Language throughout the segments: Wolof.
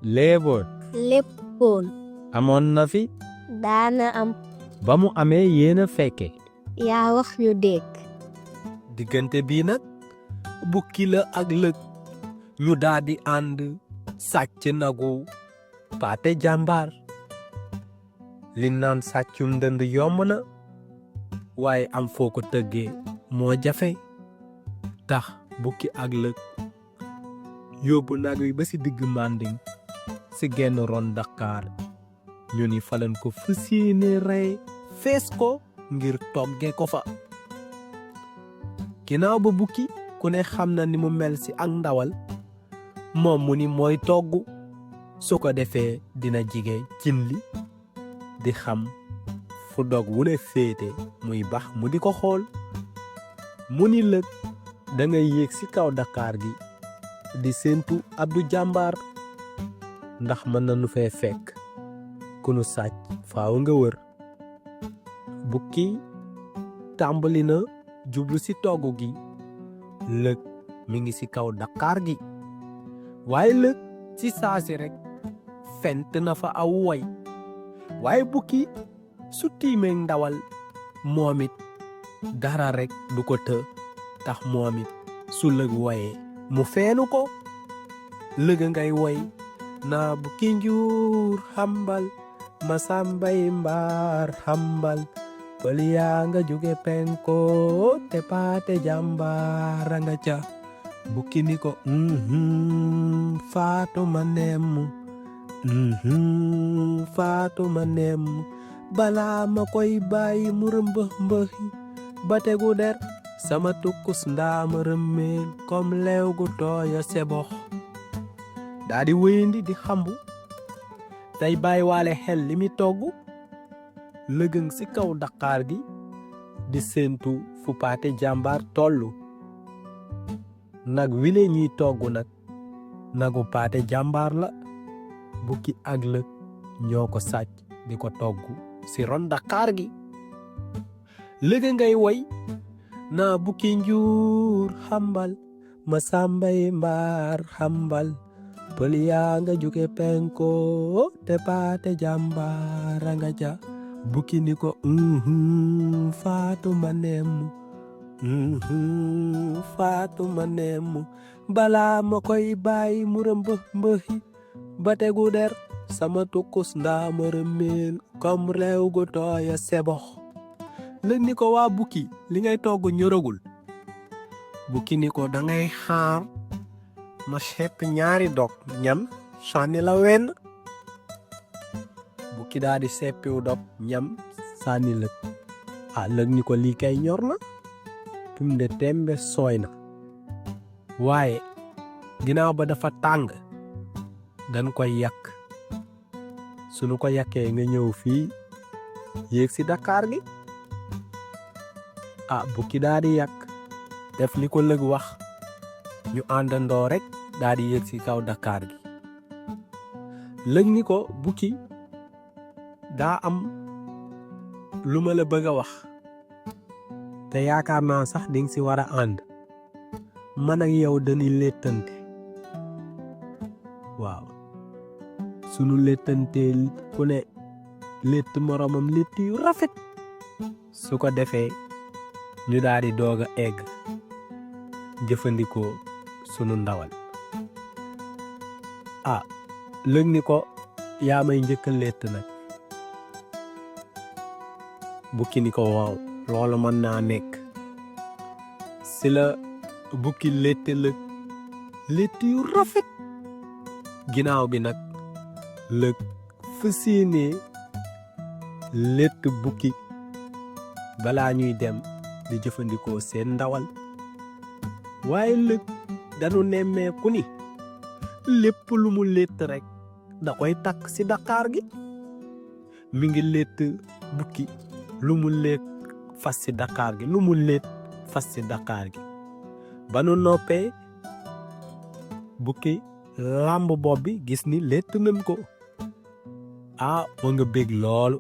lièvre léppoon amoon na fi daana am ba mu amee yéen a fekke yaa wax ñu dégg diggante bii nag bukki la ak lëg ñu daldi ànd sàcc Naggu Pathé Jambar li naan sàccum ndënd yomb na waaye am foo ko tëggee moo jafe tax bukki ak lëg yóbbu nag wi ba ci digg Manding ci genn ron Dakar ñu ni falan ko fas yéene rey fees ko ngir togge ko fa ginnaaw ba bukki ku ne xam na ni mu mel ci ak ndawal moom mu ni mooy togg su ko defee dina jige cin li di xam fu dog wu ne féete muy bax mu di ko xool mu ni lëg da nga yéeg ci kaw Dakar gi di séentu Abdou Jambar ndax mën nañu fee fekk ku nu sàcc faaw nga wër bukki tàmbali na jublu ci togg gi lëg mi ngi ci kaw Dakar gi waaye lëg ci saasi rekk fent na fa aw woy waaye bukki su tiimee ndawal moom it dara rekk du ko të tax moom it su lëg woyee mu feelu ko lëg ngay woy naa bukki njuur xambal ma sàmbay mbaar xambal pël yaa nga jóge penko te Pathé Jambar a nga ca bukki ni ko faatu ma nemm faatu ma nemm balaa ma koy bàyyi mu rëmbëx mbëxi ba tegu der sama tukkus ndaama rëmmeel comme leew gu tooya sebox daa di wéyandi di xambu tey bàyyi waale xel li mi togg lëgëng ci kaw Dakar gi di séentu fu Pathé Jambar tollu nag wile ñuy togg nag Naggu Pathé Jambar la bukki ak lëg ñoo ko sàcc di ko togg ci ron Dakar gi lëg ngay woy naa bukki njuur xambal ma sàmbay mbaar xambal pël yaa nga jóge penko te Pathé Jambar a nga ca bukki ni ko faatu ma nemm faatu ma nemm balaa ma koy bàyyi mu rëmbëx mbëxi ba tegu der sama tukkus ndaa ma rëmmeel comme réew gu tooya sebox lëg ni ko waa bukki li ngay togg ñoragul bukki ni ko dangay xaar ma sepp ñaari dog ñam sànni la wenn bukki daa di seppiwu dog ñam sànni lëg lëg ni ko lii kay ñor na pim de tembe sooy na waaye ginnaaw ba dafa tàng dañ koy yàq sunu ko yàkkee nga ñëw fii yéeg ci Dakar gi bukki daa di yàq def li ko lëg wax ñu àndandoo rekk daa di yéeg ci kaw Dakar gi lëg ni ko bukki daa am lu ma la bëgg a wax te yaakaar naa sax dinga ci war a ànd man ak yow dañuy léttante waaw sunu léttantee ku ne létt moromam létt yu rafet su ko defee ñu daal di doog a egg jëfandikoo sunu ndawal lëg ni ko yaa may njëkk a létt nag bukki ni ko waaw loolu mën naa nekk si la bukki létte lëg létt yu rafet ginnaaw bi nag lëg fas yéenee létt bukki balaa ñuy dem di jëfandikoo seen ndawal waaye lëg dañu nemmeeku ni lépp lu mu létt rekk da koy takk ci Dakar gi mi ngi létt bukki lu mu létt fas ci Dakar gi lu mu létt fas ci Dakar gi ba nu noppee bukki làmb bopp bi gis ni létt nañ ko wa nga bég loolu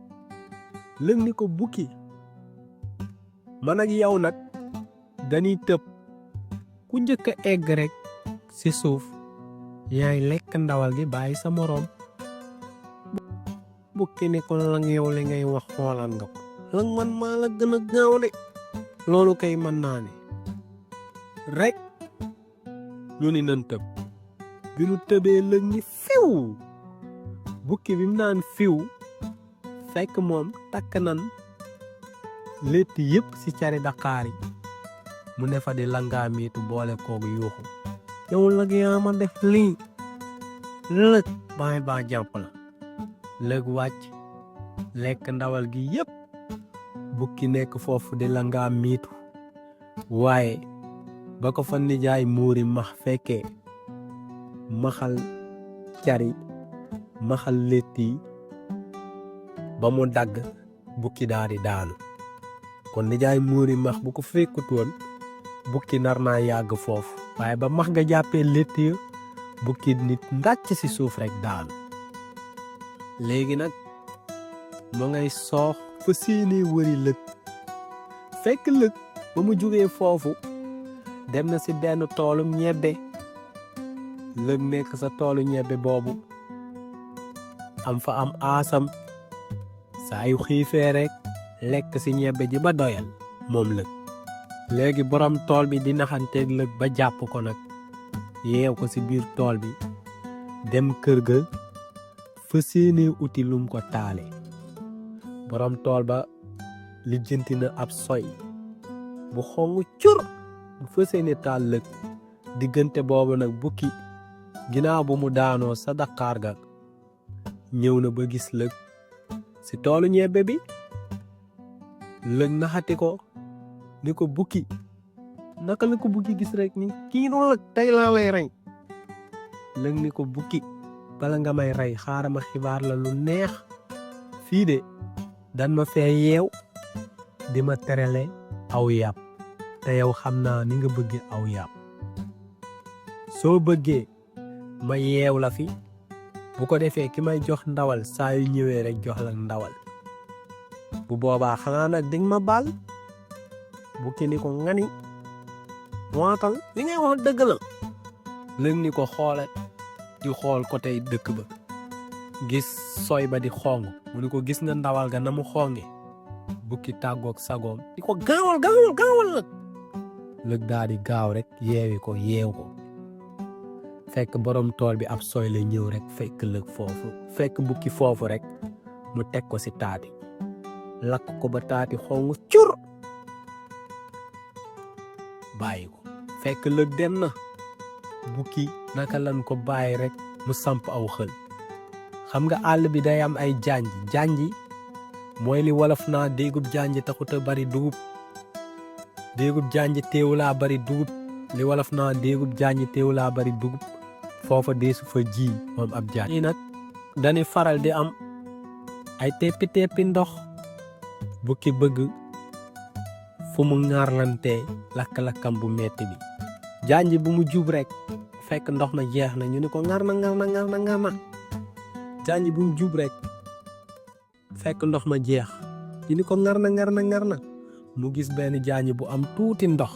lëg ni ko bukki man ak yow nag dañuy tëb ku njëkk a egg rekk ci suuf yaay lekk ndawal gi bàyyi sa moroom. Bukki ni ko lang yow li ngay wax xoolaan nga ko lang man maa la gën a gaaw de loolu kay mën naa ne rek ñu ni nan tëb bi nu tëbee lëg ni fiw bukki bi mu naan fiw fekk moom takk nan létt yépp ci cari Dakar yi mu ne fa di langaa miitu boole koogu yuuxu yow lëg yaa ma def lii lëg baay baa jàpp la lëg wàcc lekk ndawal gi yépp bukki nekk foofu di langaa miitu waaye ba ko fa nijaay muuri max fekkee maxal cari maxal létt yi ba mu dagg bukki daal di daanu kon nijaay muuri max bu ko fekkutoon bukki nar naa yàgg foofu waaye ba max nga jàppee létt ya bukki nit ndàcc ci suuf rekk daanu léegi nag mu ngay soox fa séenee wëri lëg fekk lëg ba mu jógee foofu dem na ci benn toolum ñebbe lëg nekk sa toolu ñebbe boobu am fa am aasam saa yu xiifee rekk lekk ci ñebbe ji ba doyal moom lëg léegi borom tool bi di naxanteeg lëg ba jàpp ko nag yeew ko ci biir tool bi dem kër ga fa séenee uti lum ko taale borom tool ba lijjanti na ab soy bu xonq cur bu fa séenee taal lëg diggante boobu nag bukki ginnaaw bu mu daanoo sa Dakar ga ñëw na ba gis lëg ci toolu ñebbe bi lëg naxati ko ni ko bukki naka la ko bukki gis rek ni kii nu lëg tey laa lay rey lëg ni ko bukki bala nga may rey xaaral ma xibaar la lu neex fii de dan ma fee yeew di ma terale aw yàpp te yow xam naa ni nga bëgge aw yàpp soo bëggee ma yeew la fi bu ko defee ki may jox ndawal saa yu ñëwee rek jox la ndawal bu boobaa xanaa nag dinga ma baal bukki ni ko ngani waatal li ngay wax dëgg la lëg ni ko xoole di xool côté dëkk ba gis soy ba di xong mu ni ko gis nga ndawal ga na mu xonge bukki tàggoog sagoom di ko gaawal lëg daa di gaaw rek yeewi ko yeew ko fekk borom tool bi ab soy la ñëw rek fekk lëg foofu fekk bukki foofu rek mu teg ko ci taati lakk ko ba taati xong cur bàyyi ko fekk lëg dem na bukki naka lan ko bàyyi rek mu samp aw xël xam nga àll bi day am ay janji mooy li wolof naa déegub janji taxuta bari dugub déegub janji teewulaa bari dugub li wolof naa déegub janji teewulaa bari dugub foofa deesu fa ji moom ab janj yi nag dañuy faral di am ay teppi ndox bukki bëgg fu mu ŋaarlantee lakk-lakkam bu metti bi janji bu mu jub rek fekk ndox ma jeex na ñu ni ko ngar na janji bu mu jub rek fekk ndox ma jeex ñu ni ko ngar na mu gis benn janji bu am tuuti ndox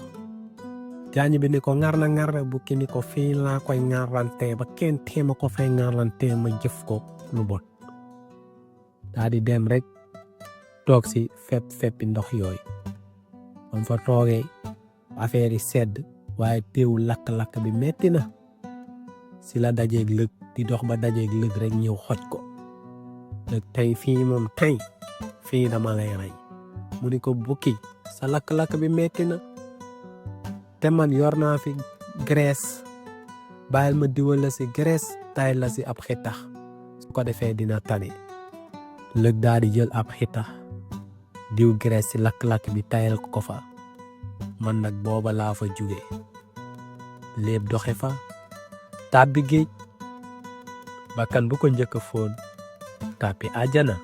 janji bi ni ko ngar na bukki ni ko fii laa koy ŋaarlantee ba kenn teema ko fay ŋaarlantee ma jëf ko lu bon daa di dem rek toog ci feppi ndox yooyu bam fa toogee affaire yi sedd waaye teewul lakk-lakk bi metti na ci la dajeeg lëg di dox ba dajeeg lëg rek ñëw xoj ko lëg tey fii moom tey fii dama lay rey mu ni ko bukki sa lakk-lakk bi metti na te man yor naa fi graisse bàyyil ma diwal la ci graisse tay la ci ab xitax su ko defee dina tane lëg daal di jël ab xitax diw graisse ci lakk-lakk bi tayal ko fa man nag booba laa fa jóge léeb doxe fa tàbbi géej bakkan bu ko njëkk a foon tàbbi àjjana